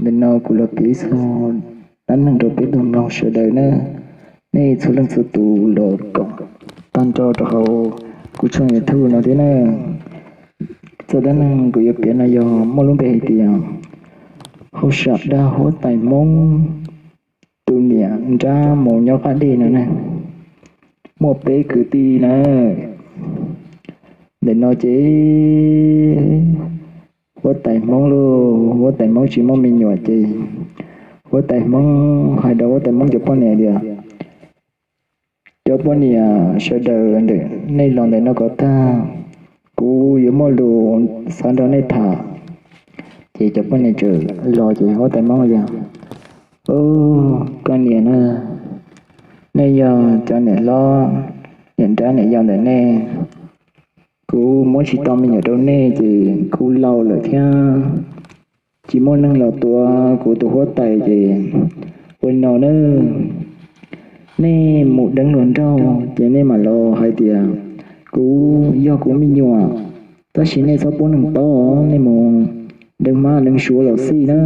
Ntawm no kuv los piav ib txog dab neeg rau peb tug mloog sawv daws na, nej txhua leej txhua tus los koom tag nrho rau hauv kuv tshooj YouTube no thiab na. Txoj dab neeg kuv yuav piav no yog muaj lub npe hais tias hauj sam dag huab tais Hmoob tus niam nrab mus nyob qab dej no na. Muaj peb kwv tij na, ntawm no ces huab tais Hmoob lauj, huab tais Hmoob tsis muaj me nyuam ces huab tais Hmoob hais rau huab tais Hmoob cov poj niam tias, cov poj niam sawv daws ntawm nej los ntawm no kom tag, kuv yuav muaj lus xav nrog nej tham. Ces cov poj niam txawm los ces huab tais Hmoob tias, Ub, koj niam na, nej yog cov niam hlob, niam nrab niam yau ntawm nej. Kuv muab tsis tau me nyuam rau nej ces kuv laus lawm thiab tsis muaj neeg los tuav kuv tus huab tais ces ua no na, nej mus deev hluas nraug ces nej mam los hais tias kuv yog kuv me nyuam, tab sis nej txhob pub neeg paub, nej mus deev hmab deev suav los xij na.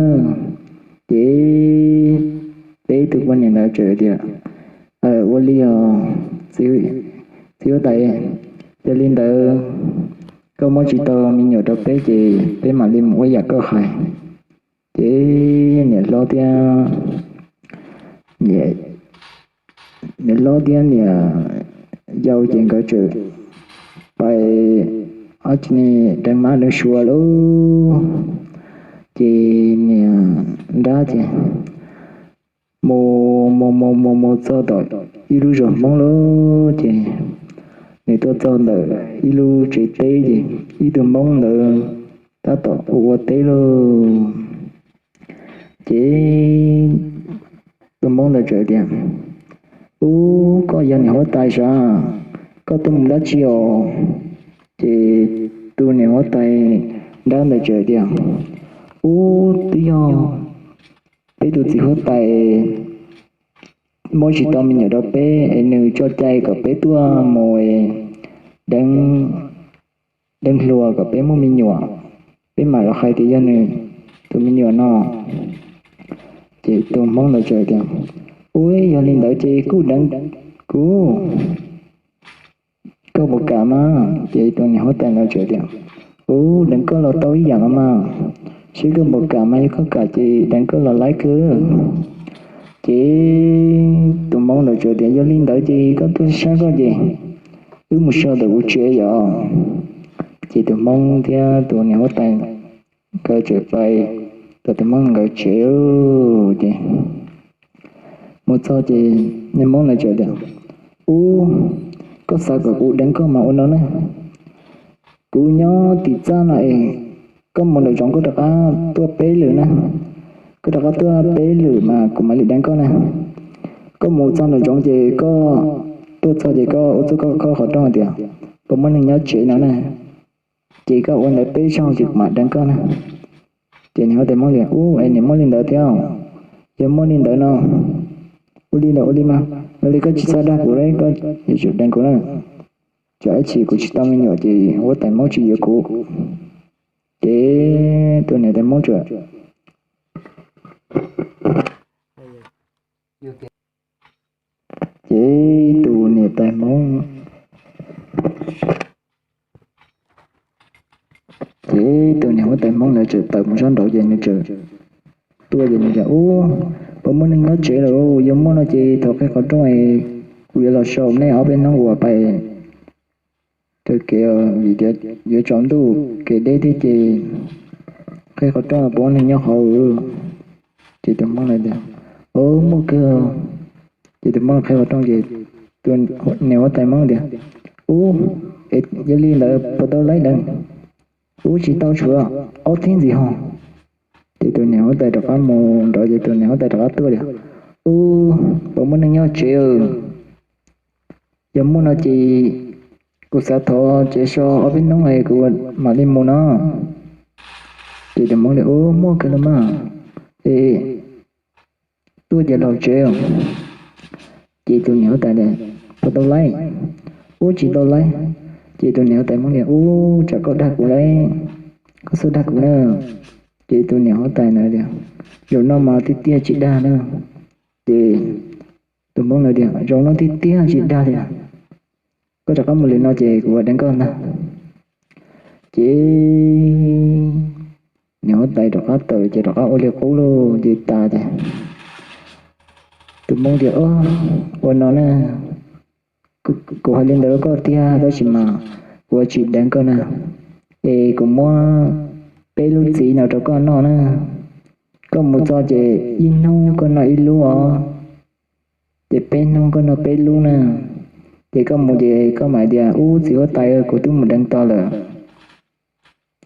Ces peb tug poj niam ntawd txawm tias, Ua li os txiv huab tais, yog li ntawd koj muab tsis tau me nyuam rau peb ces peb mam li mus ua yam koj hais. Ces niam hlob thiab niam, niam hlob thiab niam yau ces nkawd txawm pais ob tsi ne, deev hmab deev suav lauj. Ces niam nrab ces mus mus mus mus mus txog tom ib lub zos Hmoob lauj. Ces nws tuaj txog ntawm ib lub tsev teb ces ib tug Hmoob ntawd tab tom ua ua teb lauj. Ces tus Hmoob ntawd txawm tias, Ub, koj yog niam huab tais sav? Koj tuaj mus dab tsi os? Ces tus niam huab tais nrab ntawd txawm tias, Ub, twb yog peb tus txiv huab tais muab tsis tau me nyuam rau peb es nws tso cai kom peb tuaj mus deev, deev hluas kom peb muaj me nyuam, peb mam los hais tias yog nws tus me nyuam no. Ces tus Hmoob ntawd txawm tias, Ub, yog li ntawd ces kuj deev kuv, koj puas kam mas? Ces tus niam huab tais ntawd txawm tias, Ub, deev koj los tau ib yam los mas, seb koj puas kam mas, yog koj kam ces deev koj los laib kawg. Ces tus Hmoob ntawd txawm tias, Yog li ntawd ces koj tuaj saib koj ces wb mus so ntawm kuv tsev yom. Ces tus Hmoob thiab tus niam huab tais nkawd txawm pais tom tus Hmoob nkawd tsev. Ces mus txog ces niag Hmoob ntawd txawm tias, Ub, koj xav kom kuv deev koj mas ua no ne, kuv nyob tim txaj no es koj mus nram zoov koj rov qab tuaj peb lwm na, koj rov qab tuaj peb lwm mas kuv mam li deev koj na. Koj mus txog nram zoov ces koj tuaj txog ces koj ua txuj koj qhov rooj tias, Puas muaj neeg nyob tsev no na? Ces koj ua ntawd peb zaug ces kuv mam deev koj na. Ces niam huab tais Hmoob tias, Ub, es niam muaj li ntawd thiab? Yog muaj li ntawd no, ua li ntawd ua li mas, yog li koj tsis txhob dag kuv, koj yuav tsum deev kuv na. Tsam ib chim kuv tsis tau me nyuam ces huab tais Hmoob tsis yuav kuv. Ces tus niam tais Hmoob txawm, ces tus niam tais Hmoob, ces tus niam huab tais Hmoob ntawd txawm tawm mus sab nraud ces nws txawm tuaj ces nws tias, Ub, puas muaj neeg nyob tsev lawm? Yog muaj no ces thov qhib qhov rooj es kuv yuav los so nej ob peb hnub uas pais taug kev, vim tias yuav tsaus ntuj kev deb thiab ces qhib qhov rooj puas muaj neeg nyob hauv. Ces tus Hmoob tias, Ub, muaj kawg. Ces tus Hmoob qhib qhov rooj ces tus niam huab tais Hmoob tias, Ub, yog li ntawd puas tau laib deev? Ub, tsis tau, tshuav ob txhiab ntxiv ho. Ces tus niam huab tais rov qab mus nraud ces tus niam huab tais rov qab tuaj tias, Ub, puas muaj neeg nyob tsev? Yog muaj no ces kuv xav thov tsev so ob peb hnub es kuv mam li mus no. Ces tus Hmoob tias, Ub, muaj kawg los mas, es tuaj ces los tsev. Ces tus niam huab tais tias, Puas tau laib? Ub, tsis tau laib. Ces tus niam huab tais Hmoob tias, Ub, tsam koj dag kuv lauj, koj xub dag kuv na. Ces tus niam huab tais ntawd tias, zaum no mas tiag tiag tsis dag na. Ces tus hmoob ntawd tias, zaum no tiag tiag tsis dag li, koj rov qab mus li no ces kuv ua deev koj ntag. Ces niam huab tais rov qab tawm ces rov qab ua li qub lauj, ces tas ces tus hmoob tias, ua no na, kuv hais li ntawd rau koj tiag tab sis mas kuv ua tsis deev koj na, es kuv muab peb lub txiv no rau koj noj na. Koj mus txog ces ib hnub koj noj ib lub os, ces peb hnub koj noj peb lub na. Ces koj mus ces koj mam tias, ub, txiv huab tais, kuv twb mus deev tau lawm.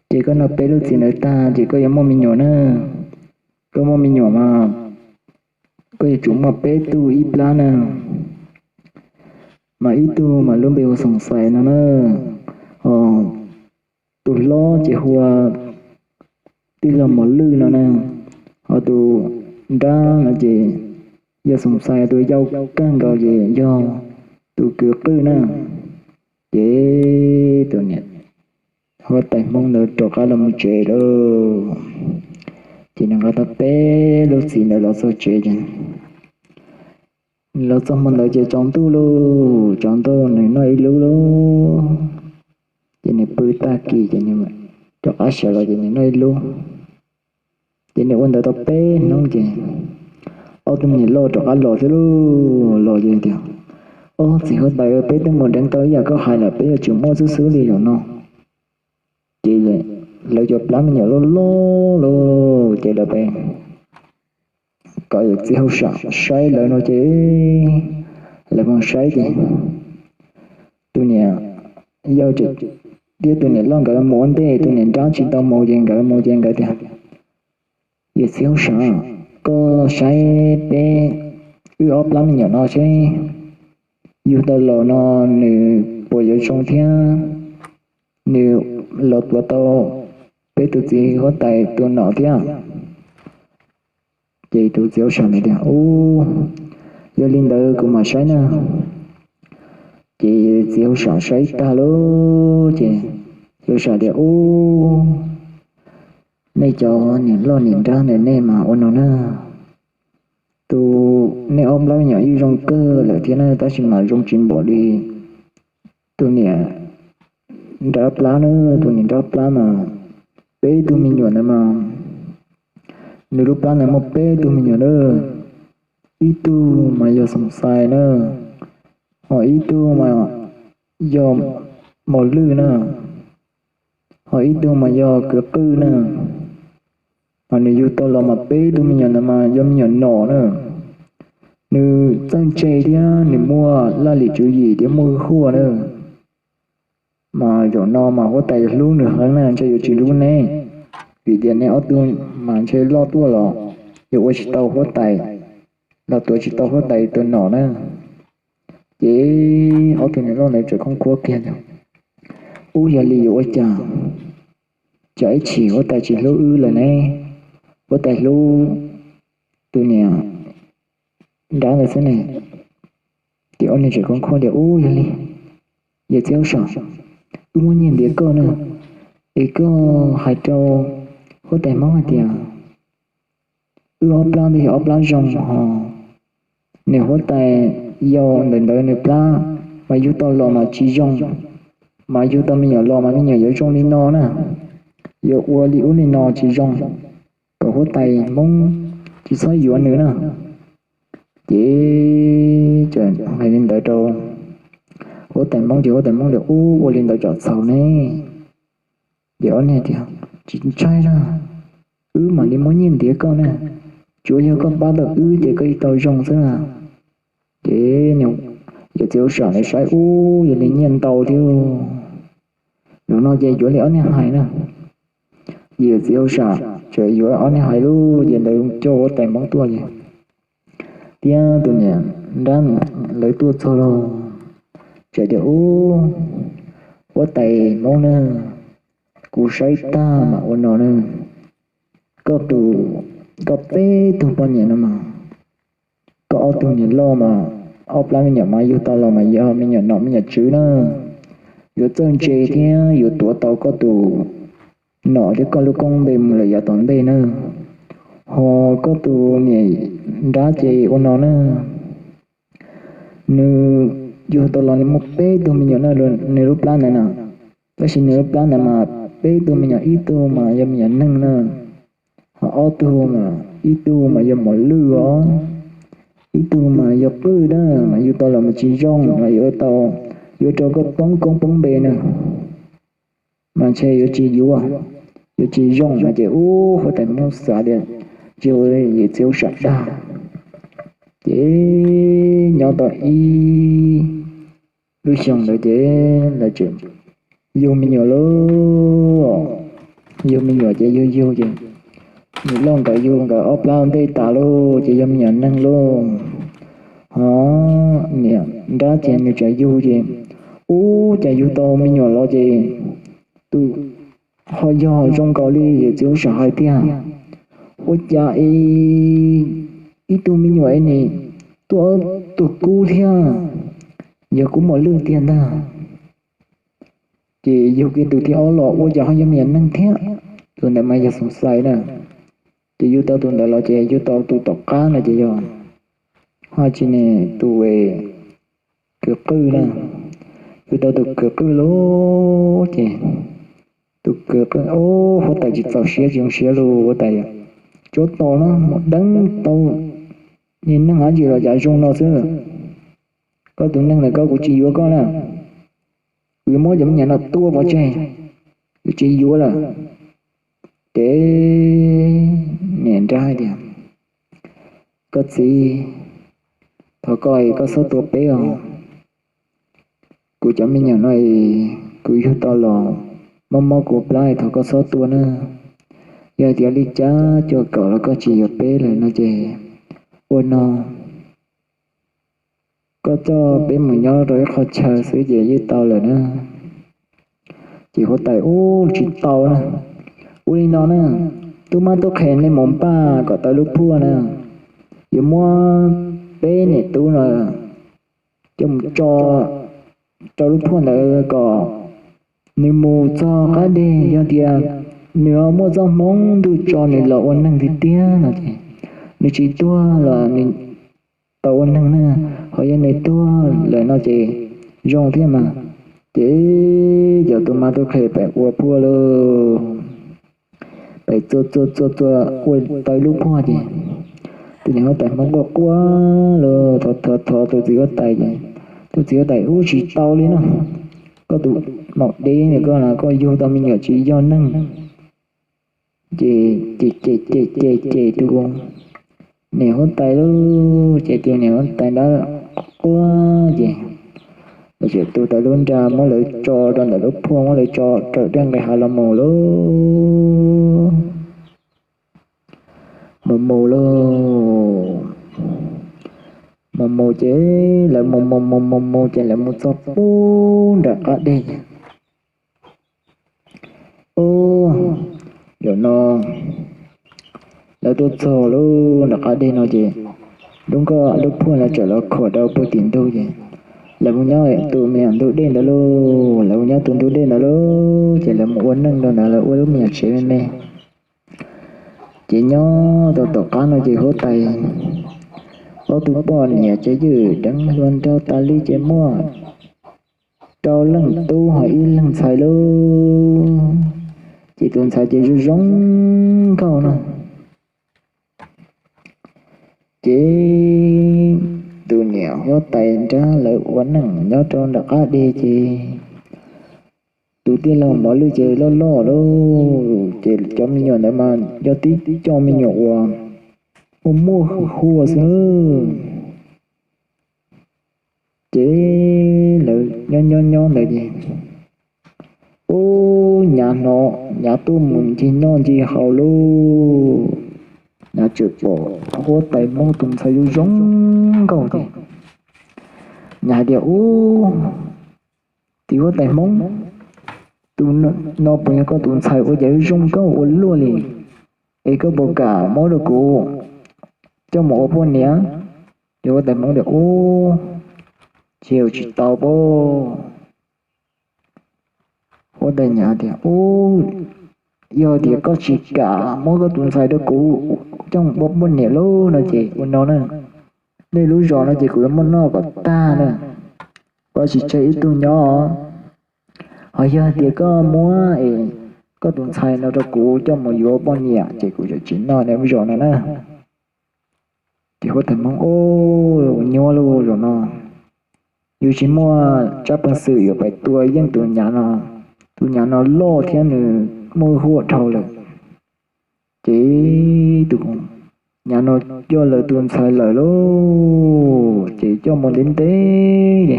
Ces koj noj peb lub txiv ntawd tag ces koj yuav muaj me nyuam na. Koj muaj me nyuam mas koj yuav tsum muaj peb tug ib plab na. Mas ib tug mas lub npe hu Xoom Xais no na, tus hlob ces hu ua tij laug Mos Lwj no na, ho tus nrab no ces yog Xoom Xais, tus yau kawg nkaus ces yog tus kwv Qwj na. Ces tus niam huab tais hmoob ntawd rov qab los mus tsev lawm. Ces nws nqa tau peb lub txiv ntawd los txog tsev ces los txog hmo ntawd ces tsaus ntuj lauj, tsaus ntuj nws noj ib lub lauj. Ces nws pw tag kis ces nws rov qab sawv los ces nws noj ib lub. Ces nws ua ntawd tau peb hnub ces ob tug me nyuam loj rov qab los thiab lauj. Los ces tias, ob, txiv huab tais, peb twb mus deev tau ib yam koj hais lawm, peb yuav tsum muaj xwb xwb li zaum no. Ces lawv cov plab me nyuam loj loj lauj, ces lawv pem kom yawm txiv hauj sam saib lawv no ces lawv mus saib ces tus niam yau thiab tus niam loj nkawd mus ua ntej, tus niam nrab tsis tau mus ces nkawd mus ces nkawd tias, yawm txiv hauj sam, koj saib peb, wb ob plab me nyuam no seb yug tau los no nws puas yuav zoo thiab nws los tuav tau peb tus txiv huab tais tus nom thiab. Ces tus txiv hauj sam tias, ub, yog li ntawd kuv mam saib na. Ces txiv hauj sam saib tag lauj ces txiv hauj sam tias, ub, nej cov niam loj niam nrab ntawm nej mas ua no na, tus, nej ob plab me nyuam yeej zoo kawg lawm thiab na, tab sis mas zoo tsis npaum li tus niam nrab plab na. Tus niam nrab plab mas peb tug me nyuam ntawd mas nws lub plab ntawd muaj peb tug me nyuam na, ib tug mas yog Xoom Xais na, ho ib tug mas yog Mos Lwj na, ho ib tug mas yog Kwv Qwj na. Mas nws yug tau los mas peb tug me nyuam ntawd mas yog me nyuam nom na. Nws txawj ntse thiab nws muaj laj lim tswv yim thiab muaj hwj huaj na. Mas zaum no mas huab tais yuav hlub nws heev na, ntshe yuav tsis hlub neb, vim tias neb ob tug mas ntshe loj tuaj los yuav ua tsis tau huab tais, los tuav tsis tau huab tais tus nom na. Ces ob tug niam loj ntawd txawm khoob khuab kiag tias, ub, yog li yuav ua cas, cas ib chim huab tais tsis hlub wb lawm ne, huab tais hlub tus niam nrab ntawd xwb ne. Ces ob niag txawm khoob khuab tias, ub, yog li, yawm txiv hauj sam, wb muab nyiaj ntiav koj na, es koj hais rau huab tais hmoob hais tias wb ob plab ntawd yog ob plab zoo ho nws huab tais yau ntawm ntawd nws plab mas yug tau los mas tsis zoo, mas yug tau me nyuam los mas me nyuam yuav zoo li no na, yuav ua li ub li no tsis zoo, kom huab tais hmoob tsis txhob yuav nws na. Ces txawm hais li ntawd rau huab tais hmoob ces huab tais hmoob tias, ub, ua li ntawd tsam txhaum ne. Ces ob niag tias, tsis ntshai na, wb mam li muab nyiaj ntiav koj na, tsuav yog koj pab tau wb ces koj yeej tau zoo xwb na. Ces yawm txiv hauj sam ntawd saib, ub, yog li nyiaj ntau thiab, zaum no ces yuav li ob niag hais na. Yawm txiv hauj sam txawm yuav ob niag hais lauj, ces lawv coj huab tais hmoob tuaj ces thiab tus niam nrab lawv tuaj txog lauj, txawm tias, ub, huab tais hmoob na, kuv saib tag mas ua no na, koj tus, koj peb tug poj niam no mas, koj ob tug niam loj mas ob plab me nyuam mas yug tau los mas yog me nyuam nom me nyuam tswv na, yuav txawj ntse thiab yuav tuav tau koj tus nom thiab koj lub koob npe mus lawm yav tom ntej na. Ho koj tus niam nrab ces ua no na, nws yug tau los nws muaj peb tug me nyuam na, nws lub plab ntawd na. Tab sis nws lub plab ntawd mas peb tug me nyuam, ib tug mas yog me nyuam neeg na, ho ob tug mas, ib tug mas yog mos lwj os, ib tug mas yog qwj na, mas yug tau los mas tsis zoo mas yuav tau, yuav rau koj poob koob poob npe na. Mas ntshe yuav tsis yuav, yuav tsis zoo no ces ub huab tais Hmoob xav tias tsis ua yawm txiv ub sam dag. Ces nyob tau ib lub xyoo ntawd ces lawv tseem yug me nyuam lauj. Yug me nyuam ces yug yug ces niam loj nkawd yug nkawd ob plab ntej tas lauj ces yog me nyuam neeg lauj. Ho niam nrab ces nws tseem yug ces ub cas yug tau me nyuam los ces tus ho yog zoo nkaus li yawm txiv ub sam hais tiag. Ua cas ib tug me nyuam es nim tuaj ob tug kub thiab, yog kub mos lwj tiag ntag. Ces yug kiag tus thib ob los ua cas ho yog me nyuam neeg thiab. Tus ntawd mas yog xoom xais na. Ces yug tau tus ntawd los ces yug tau tus tom qab no ces yog ho tsis ne, tus kwv qwj na. Yug tau tus kwv qwj lauj ces tus kwv qwj ub huab tais tsis txaus siab tsis zoo siab lauj, huab tais tsuab tos na, mus deev tau niag neeg dab tsi los cas zoo no xwb. Koj tus neeg ntawd koj kuv tsis yuav koj na, kuv yuav muab cov me nyuam no tua pov tseg, kuv tsis yuav lawm. Ces niam nrab hais tias, koj txiv, thov koj es koj txhob tua peb os. Kuv cov me nyuam no es kuv yug tau los mob mob kuv plab es thov koj txhob tua na. Yog hais tias li cas cuaj kaum los koj tsis yuav peb lawm no ces ua no, koj coj peb mus nyob rau ib qho chaw xwb ces yeej tau lawm na. Ces huab tais ub tsis tau na, ua li no na, tub mab tub qhe nej mus npaj kom tau lub phuaj na, yuav muab peb niam tub no coj mus tso rau lub phuaj ntawd kom nws mus txog qab deg, yog tias nws muaj txoj hmoov ntuj tso nws los ua neeg tiag tiag no ces nws tsis tuag los nws tau ua neeg na, ho yog nws tuag lawm no ces zoo thiab mas. Ces cov tub mab tub qhe pem ua phuaj lauj, pem txua txua txua txua ua tau ib lub phuaj ces tus niam huab tais Hmoob quaj quaj lauj, thov thov thov tus txiv huab tais ces tus txiv huab tais ub tsis tau li no, koj tus maum deb no koj los koj yug tau me nyuam tsis yog neeg. Ces ces ces ces ces ces tus niam huab tais lauj, ces tus niam huab tais nrab quaj ces lawv tseem tu tau lub nra muab lawv tso rau ntawm lub phuaj, muab lawv tso raws dej nqis hav los mus lauj. Mus mus lauj, mus mus ces lawv mus mus mus mus mus ces lawv mus txog pub nram qab deg ces ub, zaum no lawv tuaj txog lub nram qab deg no ces lub nkoj lub phuaj lawv txawm los khuam rau puag tim ntug ces lawv mus nyob tus me nyuam ntug dej ntawd lauj, lawv mus nyob tus ntug dej ntawd lauj ces lawv mus ua neej rau ntawd, lawv ua lub me nyuam tsev me me. Ces nyob tau tom qab no ces huab tais ob tug poj niam ces ywj deev hluas nraug tas li ces muaj rau leej tub ho ib leeg ntxhais lauj. Ces tus ntxhais ces zoo zoo nkauj no. Ces tus niam huab tais nrab lawv ua neej nyob rau nram qab deg ces tus tij laug mos lwj ces loj loj lauj, ces cov me nyuam ntawd mas yog tib co me nyuam uas muaj muaj hwj huam xwb. Ces lawv nyob nyob nyob ntawd ces ub, nyav hnov nyav tuaj mus ncig noj ncig haus lauj. Nyav tseem pom huab tais Hmoob tus ntxhais zoo zoo nkauj ces nyav hais tias, Ub, txiv huab tais Hmoob, tus no puas yog koj tus ntxhais ua cas zoo nkauj ua luaj li? Es koj puas kam muab rau kuv coj mus ua poj niam? Ces huab tais Hmoob tias, Ub, tsis tau pob. Huab tais nyav tias, Ub, Yog tias koj tsis kam muab koj tus ntxhais rau kuv coj mus ua poj niam lawm no ces ua no na, nej lub zos no ces kuv yuav muab noj kom tag na, koj tsis tseg ib tug nyob. Ho yog tias koj muab es koj tus ntxhais no rau kuv coj mus yuav poj niam ces kuv yuav tsis noj nej lub zos no na. Ces huab tais Hmoob, ua nyuaj lub zos no, yus tsis muaj tsab peev xwm yuav pais tua yeej tus nyav no. Tus nyav no loj thiab nws muaj huaj dhau lawm. Ces tus nyav no coj lawv tus ntxhais lawm lauj, ces coj mus ntev ntev,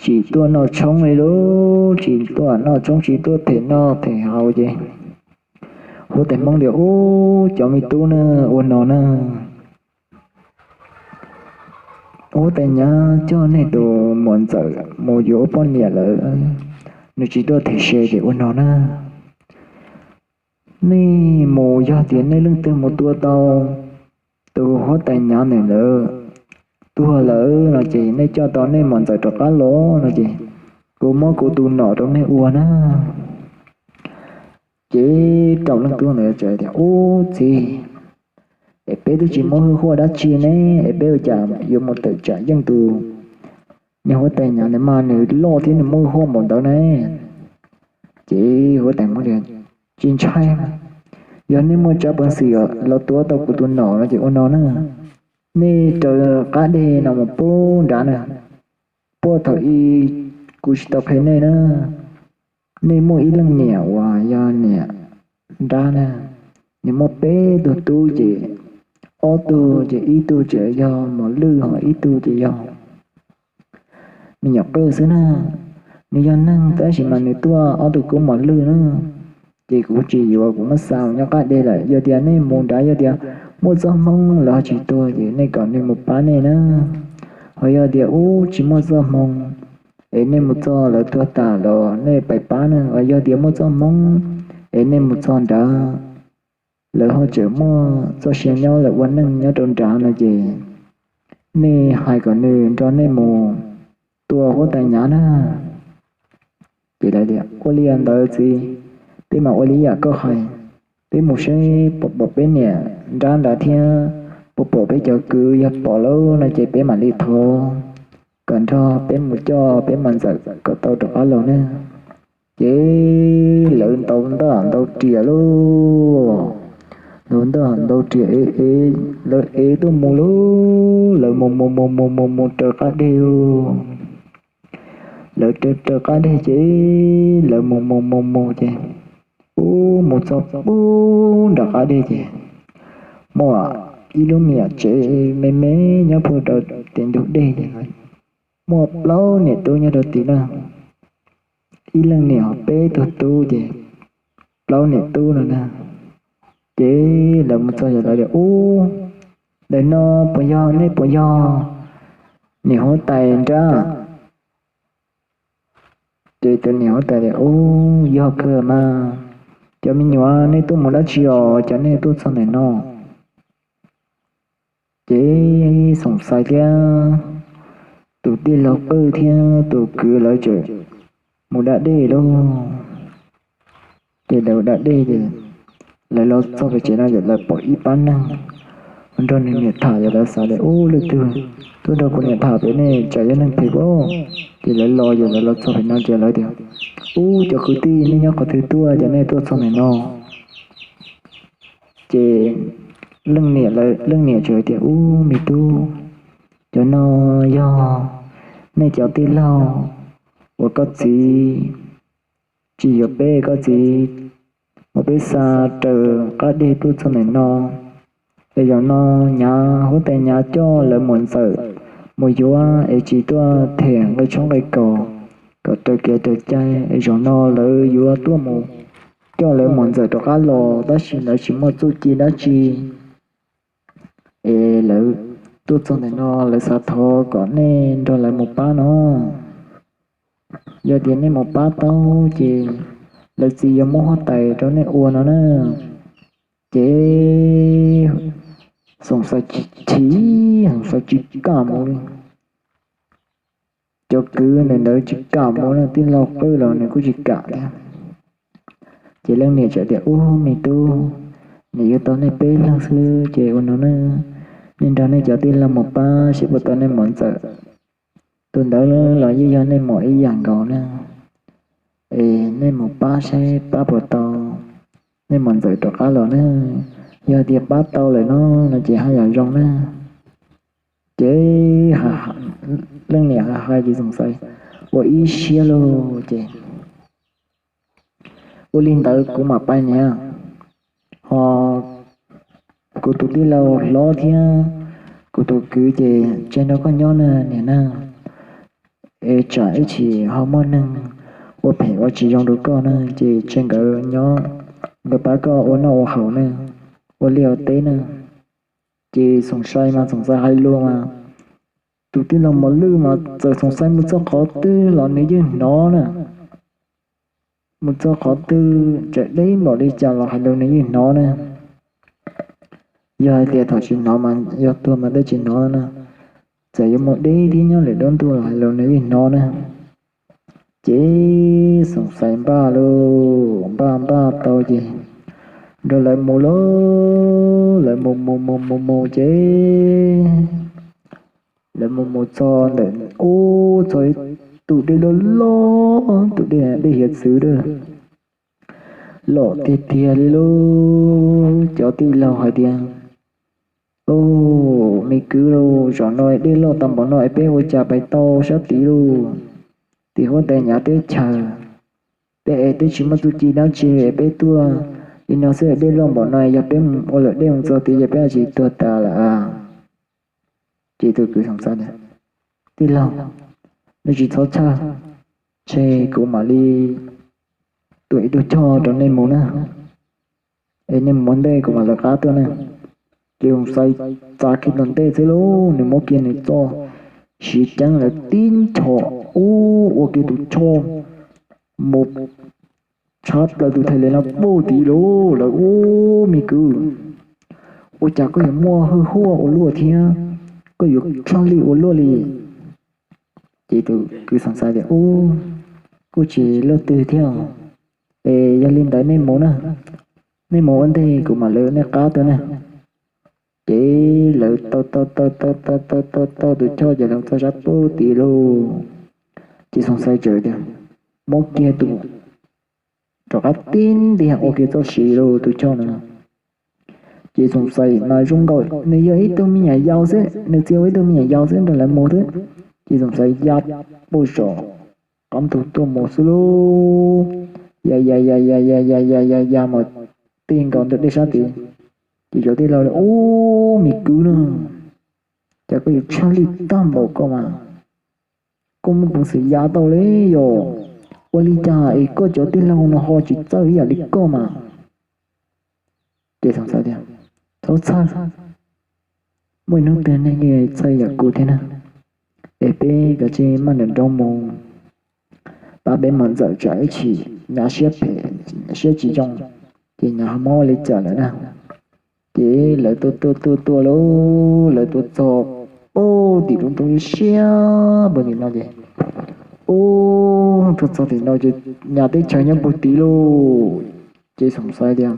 tsis tuaj noj tshoob li lauj, tsis tuaj noj tshoob tsis tuaj them noj them haus ces huab tais Hmoob tias, Ub, cov me tub na, ua no na, huab tais nyav coj nej tus muam ntxawm mus yuav poj niam lawm, nws tsis tuaj them se ces ua no na, nej mus, yog tias nej leej twg mus tua tau tus huab tais nyav ntawd tuag lawm no ces nej coj tau nej muam ntxawm rov qab los no ces kuv muab kuv tus nom rau nej ua na. Ces rau leej tub ntawd tias, Ub txiv, es peb twb tsis muaj hwj huaj dab tsi ne, es peb ua cas yuav mus tawm tsam yeej tus niag huab tais nyav ntawd mas, nws loj thiab nws muaj hwj huaj npaum ntawd ne? Ces huab tais Hmoob tias, Tsis ntshai, yog nej muaj tsab peev xwm los tua tau kuv tus nom no ces ua no na, nej raws qab deg no mus pub nrad na, puag thaum ub kuv tsis tau qhia nej na, nej muaj ib leej niam uas yog niam nrab na, nws muaj peb tug tub ces ob tug ces ib tug ces yog mos lwj ho ib tug ces yog me nyuam qwj xwb na. Nws yog neeg tab sis mas nws tuaj ob tug kub mos lwj na. Ces kuv tsis yuav, kuv muab xa nyob qab deg lawm. Yog tias nej mus nrad, yog tias muaj txoj hmoo lawv ho tsis tuag ces nej kom nws mus pab nej na. Ho yog tias ub tsis muaj txoj hmoo es nej mus txog lawv tuag tas los nej pais pab na. Ho yog tias muaj txoj hmoo es nej mus txog nrad, lawv ho tseem muaj txoj sia nyob, lawv ua neej nyob rau nrad no ces nej hais kom nws nrog nej mus tua huab tais nyav na. Ces lawv tias, Ua li ntawd txiv, peb mam ua li yam koj hais, peb mus seb puas pom peb niam nrab nrad thiab puas pom peb cov kwv, yog pom lawm no ces peb mam li thov kom nrog peb mus coj peb muam ntxawm kom tau rov qab los na. Ces lawv ntaus ntaj ntaus riam lauj, ntaus ntaj ntaus riam es, lawv es tuaj mus lauj, lawv mus mus mus mus mus mus raws qab deg lauj. Lawv raws raws qab deg ces lawv mus mus mus mus ces ub mus txog pub nram qab deg ces muaj ib lub me nyuam tsev me me nyob puag rau tes ntug deg ces muaj plaub niam tub nyob rau tim na, ib leej niam peb tug tub ces plaub niam tub no na. Ces lawv mus txog ces lawv tias, Ub, ntawm no puas yog, nej puas yog niam huab tais nrab? Ces tus niam huab tais tias, Ub, yog kawg mas, cov me nyuam nej tuaj mus dab tsi os, cas nej tuaj txog ntawm no? Ces Xoom Xais thiab tus tij laug Qwj thiab tus kwv lawv tseem mus da dej lauj. Ces lawv da dej ces lawv los txog pem tsev no ces lawv pom ib pab neeg nrog nws niam tham ces lawv xav tias, Ub, leej twg tuaj nrog kuv niam tham pem ne, tsam yog neeg phem os. Ces lawv los ces lawv los txog pem no ces lawv tias, Ub, cov kwv tij, nej nyob qhov twg tuaj ces nej tuaj txog ntawm no? Ces leej niam, leej niam txawm tias, Ub, me tub, cov no yog nej cov tij laug uas koj txiv tsis yuav peb, koj txiv muab peb xa raws qab deg tuaj txog ntawm no. Es zaum no nyav huab tais nyav coj lawv muam ntxawm mus yuav es tsis tuaj them nqi tshoob nqi kos kom raws kev raws cai, es zaum no lawv yuav tuaj mus coj lawv muam ntxawm rov qab los tab sis lawv tsis muaj txuj ci dab tsi. Es lawv tuaj txog ntawm no lawv xav thov kom nej nrog lawv mus pab no. Yog tias nej mus pab tau ces lawv txiv yuav muab huab tais rau nej ua no na. Ces Xoom Xais chim, Xoom Xais tsis kam mus li. Cov kwv ntawd tsis kam mus na, tij laug Qwj los nws kuj tsis kam thiab. Ces leej niam txawm tias, Ub, me tub, nim yuav tau nej peb leeg xwb ces ua no ne, nej nrog nej cov tij laug mus pab seb puas tau nej mos ntxawm. Tus ntawd los yeej yog nej mos ib yam nkaus na. Es nej mus pab saib pab puas tau nej mos ntxawm rov qab los ne. Yog tias pab tau lawm no, no ces haj yam zoo na. Ces leej niam hais ces Xoom Xais ua ib siab lauj ces, Ua li ntawd kuv mam pais niam, ho kuv tus tij laug hlob thiab kuv tus kwv ces tseg nrog koj nyob na niam na. Es tsam ib chim ho muaj neeg ua phem ua tsis zoo rau koj na ces tseg nkawd nyob, nkawd pab koj ua noj ua haus na, ua liaj ua teb na. Ces Xoom Xais mas Xoom Xais hais lus mas, tus tij laug Mos Lwj mas txawm Xoom Xais mus txog qhov twg los nws yeej hnov na. Mus txog qhov twg txawm deb npaum li cas los hais lus nws yeej hnov na. Yog hais tias thaum tsis hnov mas yog tuag mas twb tsis hnov na. Txawm yuav mus deb thiab nyob lwm lub ntuj los hais lus nws yeej hnov na. Ces Xoom Xais npaj lauj, npaj npaj tau ces nrog lawv mus lauj, lawv mus mus mus mus mus ces lawv mus mus txog ntawm ub txog ib tus dej loj loj, tus dej, dej hiav txwv a, loj tiag tiag li lauj. Cov tij laug hais tias, Ub, me kwv lauj, zaum no dej loj tau npaum no es peb ua cas pais tau sab tid lauj? Tim huab tais Nyav teb chaws, peb es twb tsis muaj txuj ci dab tsi es peb tuaj li no xwb, dej loj npaum no yog peb mus ua lawm dej mus txog tid ces peb tsis tuag tas lawm. Ces tus kwv Xoom Xais tias, Tij laug, nej tsis txhob txhawj, ntshe kuv mam li tua ib tug choj rau nej mus na, es nej mus ua ntej kuv mam lawv qab tuaj na. Ces Xoom Xais txav kiag tom ntej xwb lauj, nws muab kiag nws txoj siv ceeb lawv tib nchos, ub, ua kiag tus choj mus tshab plaws tus thais lawv no puag tid lauj. Lawv, Ub, me kwv, ua cas koj yuav muaj hwj huaj ua luaj thiab koj yuav tshaj lij ua luaj li? Ces tus kwv Xoom Xais tias, Ub, kuj tsis luaj twg thiab, es yog li ntawd nej mus na, nej mus ua ntej kuv mam lawv nej qab tuaj na. Ces lawv tau tau tau tau tau tau tau tus choj ces lawv txog sab puag tid lauj. Ces Xoom Xais txawm tias, muab kiag tus rov qab tib ntiag ua kiag txoj siv lauj, tus choj no. Ces Xoom Xais mas zoo nkaus nws yog ib tug me nyuam yaus xwb, nws txia ua ib tug me nyuam yaus xwb nrog lawv mus xwb. Ces Xoom Xais ya puag saum qab ntug tuaj mus xwb lauj, ya ya ya ya ya ya ya ya ya mus ti nkaus ntawm dej sab tid. Ces cov tij laug, Ub, me kwv na, cas koj yuav tshaj lij tag npaum koj mas, koj muaj peev xwm ya tau li yom? Ua li cas es koj cov tij laug no ho tsis txawj ib yam li koj mas? Ces Xoom Xais tias, Txhob txhawj, muaj ib hnub twg nej yeej txhawj yam kuv thiab na. Es peb kav tsij maj nrawm nroos mus pab peb mos ntxawm tsam ib chim Nyav siab phem, siab tsis zoo, ces Nyav ho muab ua li cas lawm na. Ces lawv tuaj tuaj tuaj tuaj lauj, lawv tuaj txog puag tim lub roob siab puag tim no ces, ub, tuaj txog tim no ces Nyav teb chaws nyob puag tid lauj. Ces Xoom Xais tias,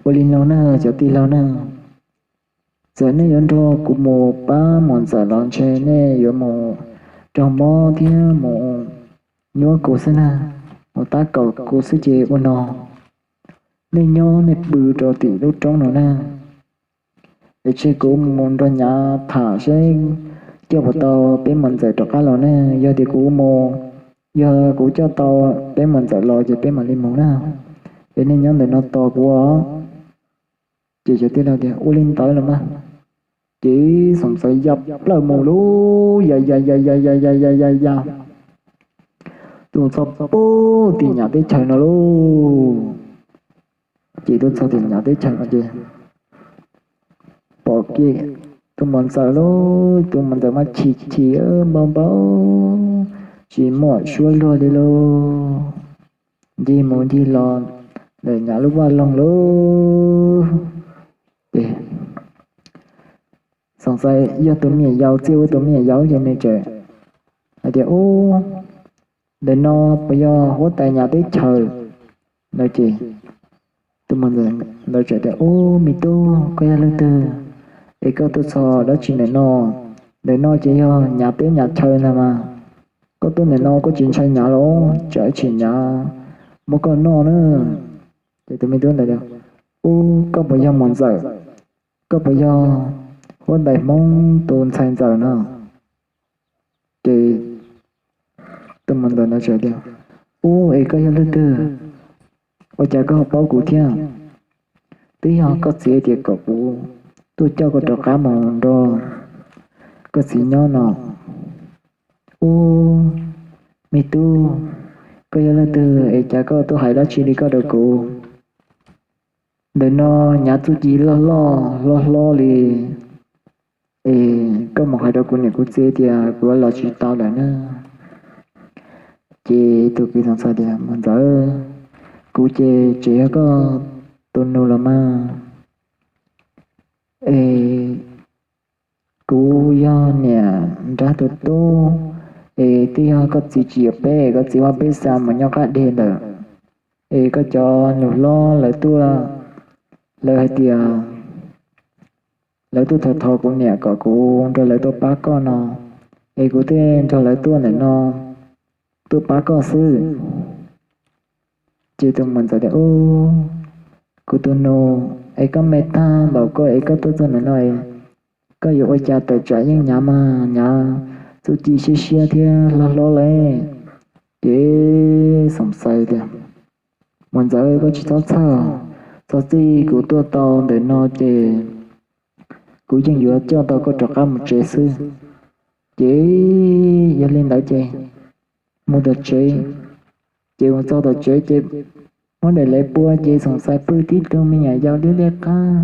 Ua li no na cov tij laug na, txawm nej yuav nrog kuv mus pab mos ntxawm los ntshe nej yuav mus raug mob thiab mus nyuab kuv xwb na, mus tab kaum kuv xwb ces ua no, nej nyob nej pw rau tim lub roob no na, es tseg kuv mus nrog Nyav tham seb coj puas tau peb mos ntxawm rov qab los na. Yog tias kuv mus, yog kuv coj tau peb mos ntxawm los ces peb mam li mus na, es nej nyob ntawm no tos kuv os. Ces cov tij laug tias, Ua li ntawd los mas. Ces Xoom Xais ya plawg mus lauj, ya ya ya ya ya ya ya ya ya, tuaj txog puag tim Nyav teb chaws no lauj. Ces tuaj txog tim Nyav teb chaws no ces pom kiag tus mos ntxawm lauj, tus mos ntxawm mas chim chim npau npau, tsis muaj suab luag li lauj, ncig mus ncig los ntawm Nyav lub vaj loog lauj. Ces Xoom Xais yog tus me nyuam yaus txia ua tus me nyuam yaus ces nws txawm hais tias, Ub, ntawm no puas yog huab tais Nyav teb chaws? No ces tus muam ntxawm ntawd txawm tias, Ub, me tub, koj yog leej twg es koj tuaj txog dab tsi ntawm no? Ntawm no ces yog nyav teb nyav chaw ntag mas. Koj tuaj ntawm no koj tsis ntshai nyav los? Tsam ib tsam nyav muab koj noj na. Ces tus me tub ntawd tias, Ub, koj puas yog muam ntxawm? Koj puas yog huab tais Hmoob tus ntxhais ntxawm no? Ces tus muam ntxawm ntawd txawm tias, Ub, es koj yog leej twg? Ua cas koj ho paub kuv thiab? Twb yog koj txiv tias kom kuv tuaj coj koj rov qab mus nrog koj txiv nyob no. Ub, me tub, koj yog leej twg es cas koj tuaj hais dab tsi li koj rau kuv? Ntawm no nyav txuj ci loj loj hlob hlob li, es koj mus hais rau kuv niam kuv txiv tias kuv los tsis tau lawm na. Ces tus kwv Xyooj Xais tias, Muam ntxawm, kuv ces tseem yog koj tus nus los mas. Es kuv yog niam nrab tus tub, es twb yog koj txiv tsis yuav peb, koj txiv muab peb xa mus nyob qab deg ntawm. Es koj cov nus hlob lawv tuaj, lawv hais tias lawv tuaj thov thov kuv niam kom kuv nrog lawv tuaj pab koj no, es kuv thiaj nrog lawv tuaj ntawm no tuaj pab koj xwb. Ces tus muam ntxawm tias, Ub, kuv tus nus, es koj me tag npaum koj es koj tuaj txog ntawm no es koj yuav ua cas tawm tsam yeej nyav mas nyav txuj ci siab siab thiab hlob hlob li. Ces Xyooj Xais tias, Muam ntxawm, koj tsis txhob txhawj, txog txij kuv tuaj tau ntawm no ces kuv yeej yuav coj tau koj rov qab mus tsev xwb. Ces yog li ntawd ces mus tom tsev, ces mus txog tom tsev ces muab daim lawv pua ces Xyooj Xais pw tib tug me nyuam yaus liab liab qab,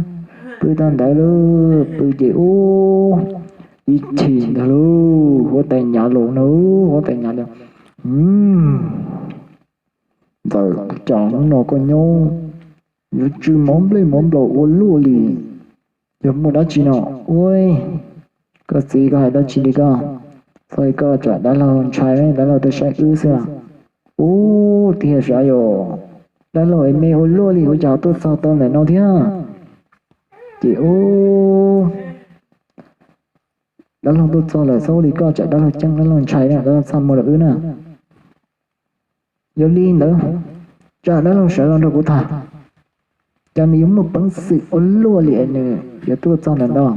pw tau ntawd lauj, pw ces ub, ib chim ntag lauj, huab tais nyav los no, huab tais nyav los, Ntxawm, cas hnub no koj nyob yuav tsw mov nplej mov nplaum ua luaj li, yog muaj dab tsi no? Ua, koj txiv, koj hais dab tsi li koj? Txhob li koj tsam dab laug ntshai, dab laug tuaj saib wb xwb. Ub, tiag sav yom, dab laug es me ua luaj li ua cas tuaj txog tau ntawm no thiab? Ces ub, dab laug tuaj txog lawm, txhob ua li koj tsam dab laug ceeb dab laug ntshai na, dab laug txaj muag rau wb na. Yog li ntawd, tsam dab laug sawv los nrog kuv tham, cas nws yuav muaj peev xwm ua luaj li es nws yuav tuaj txog ntawm no.